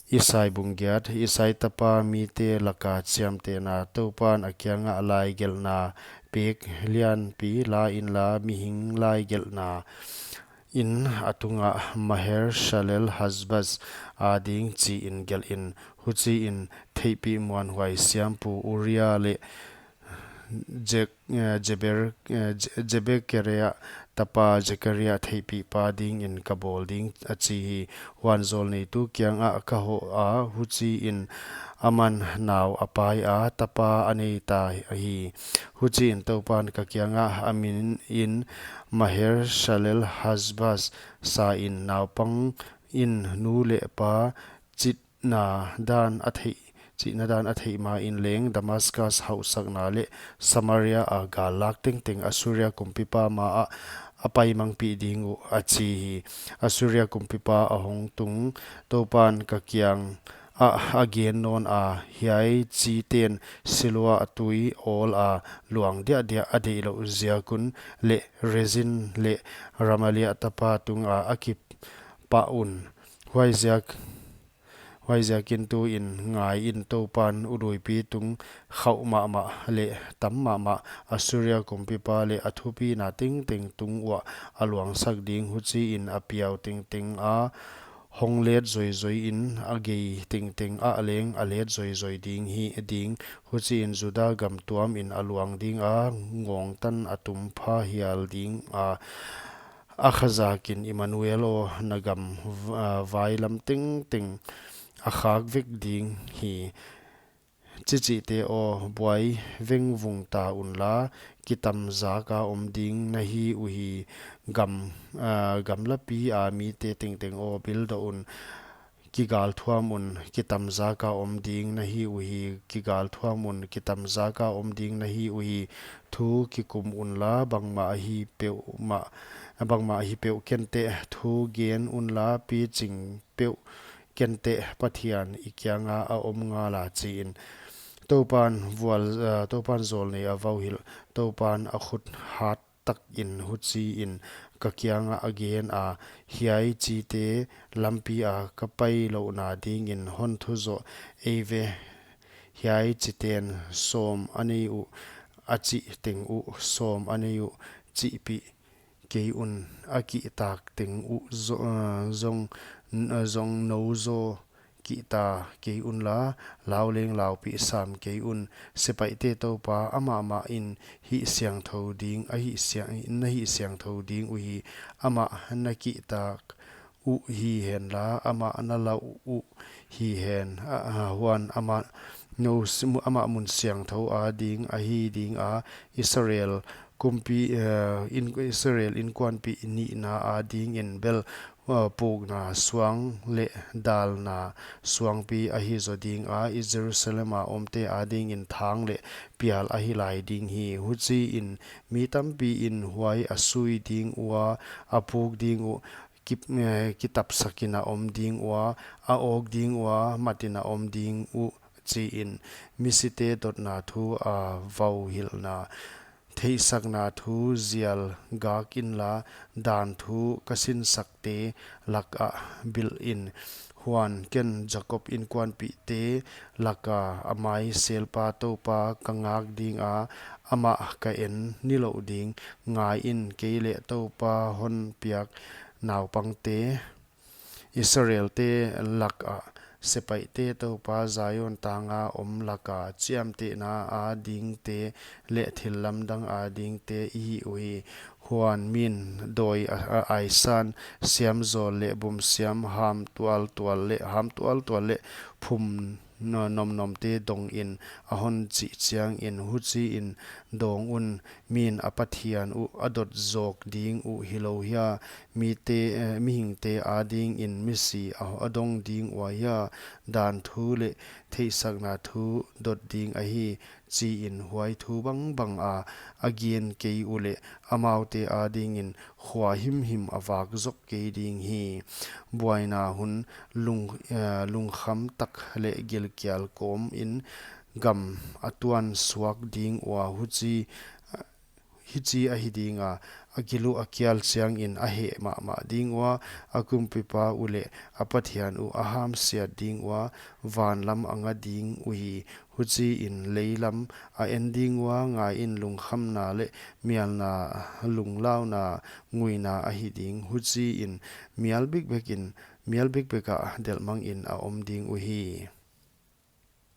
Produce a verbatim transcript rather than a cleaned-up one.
Isai bung giat. Isai tapa mite laka chiamtehna. Toupan a kiangah laigelhna pek lianpi la inla, mihing laigelhna in a tungah Maher Shalel Hashbaz ading chi in gelh in. Huchiin theihpih muanhuai siampu Uriah leh Jek-, eh, Jeber-, eh, Je-, Jebekereah tapa Zekariah theihpihpa dingin ka bawl ding, a chi hi. Huan zawlneitu kiangah ka hoh a, huchiin aman nau a pai a, tapa a nei ta hi. Huchiin Toupan ka kiangah a min in Maher Shalel Hashbaz sa in, naupang in nu leh pa chihna dan a theih, chihna dan a theih main leng Damascus hauhsakna leh Samaria a gallak tengteng Assuria kumpipa ma ah a paimangpih ding uh, a chi hi. Assuria kumpipa a hong tung Toupan ka kiang ah a gen nawn a, hiai chiten Siloa tui awl a luang diahdiah a deihlouh ziak un leh Rezin leh Remalia tapa tunga a kipah un. Huaiziak, huaiziakin tuin ngai in, Toupan uluipi tung khauh mahmah leh tam mahmah Assuria kumpipa leh a thupina tengteng tung uah a luangsak ding, huchiin a piau tengteng a hong let zoizoi in, a gei tengteng ah leng a let zoizoi ding hi ding. Huchiin Juda gam tuamin a luang ding a, ngawngtan a tumpha hial ding a, a khazakin Immanuel aw, na gam v-, a, vailam tengteng a khak vek ding hi. Chichihte aw, buai vengvung ta unla, kitamzaka om ding na hi uhi. Gam, a, gamlapi a mite tengteng aw, bildoh un, kigalthuam un, kitamzaka om ding na hi uhi. Kigalthuam un, kitamzaka om ding na hi uhi. Thu kikum unla, bangmah ahi peuhmah, bangmah ahi peuh kenteh. Thu gen unla, piching peuh kenteh, Pathian i kianga a om ngala, chi in. Toupan vual, a, Toupan zawlnei a vauhilh, Toupan a khut hat takin huchiin ka kiangah a gen a, hiai chite lampi a ka pailouhna dingin hon thu zoh ei ve. Hiai chiten sawm a nei uh, a chih teng uh, sawm a nei uh, chihpih kei un, a kihtak teng uh zo-, a, zong, a, zong nou zaw kihta kei unla, lau leng laupih sam kei un. Sepaihte Toupa, amah mah in hihsiangthou ding, a hihsiang, na hihsiangthou ding uhi. Amah na kihtak uh hi henla, amah na lauh uh hi hen. A, a, huan amah nou s-, mu-, amah mun siangthou ading ahi dinga, Israel kumpi, eh, in, Israel inkuanpih nihna adingin bel, eh, pukna suang leh dalna suangpi ahi zaw dinga, i Jerusalem a omte adingin thang leh pial ahi lai ding hi. Huchiin mi tampi in huai a sui ding ua, a puk ding uh, ki, eh, kitapsakin a om ding ua, a awk ding ua, matin a om ding uh, chi in. Misite dotna thu a vauhilhna. Theihsakna thu zial gak inla, dan thu ka sinsakte lakah bilh in. Huan ken Jakob inkuanpihte laka a maiselpa Toupa ka ngak dinga, amah ka en nilouh ding. Ngai in, kei leh Toupa hon piak naupangte, Israelte lakah sepaihte Toupa, Zion tanga om laka chiamtehna adingte leh thillamdang adingte i hi uhi. Huan min dawi a, a aisan, siamzawl leh bumsiam, ham tualtual leh, ham tualtual leh phum no-, nomnomte dongin a hon chih chiangin, huchiin dawng un, min a Pathian uh a dot zawk ding uh hilou hia? Mite, eh, mihingte adingin misi a, a dong ding ua hia? Dan thu leh theihsakna thu dot ding ahi, chi in. Huai thu bangbang a a gen kei uleh, amaute adingin khua himhim a vak zok kei ding hi. Buaina hun lung, eh, lungkham tak leh gilkial kawmin gam a tuan suak ding ua, huchi, eh, Hichi ahi dinga, a gil uh a kial chiangin a heh mahmah ding ua, a kumpipa uh leh a Pathian uh a hamsiat ding ua, van lam a nga ding uhi. Huchiin lei lam a en ding ua, ngaiin, lungkhamna leh mialna, lunglauna, nguina ahi ding. Huchiin mial bikbekin, mial bikbek ah delhmangin a om ding uhi.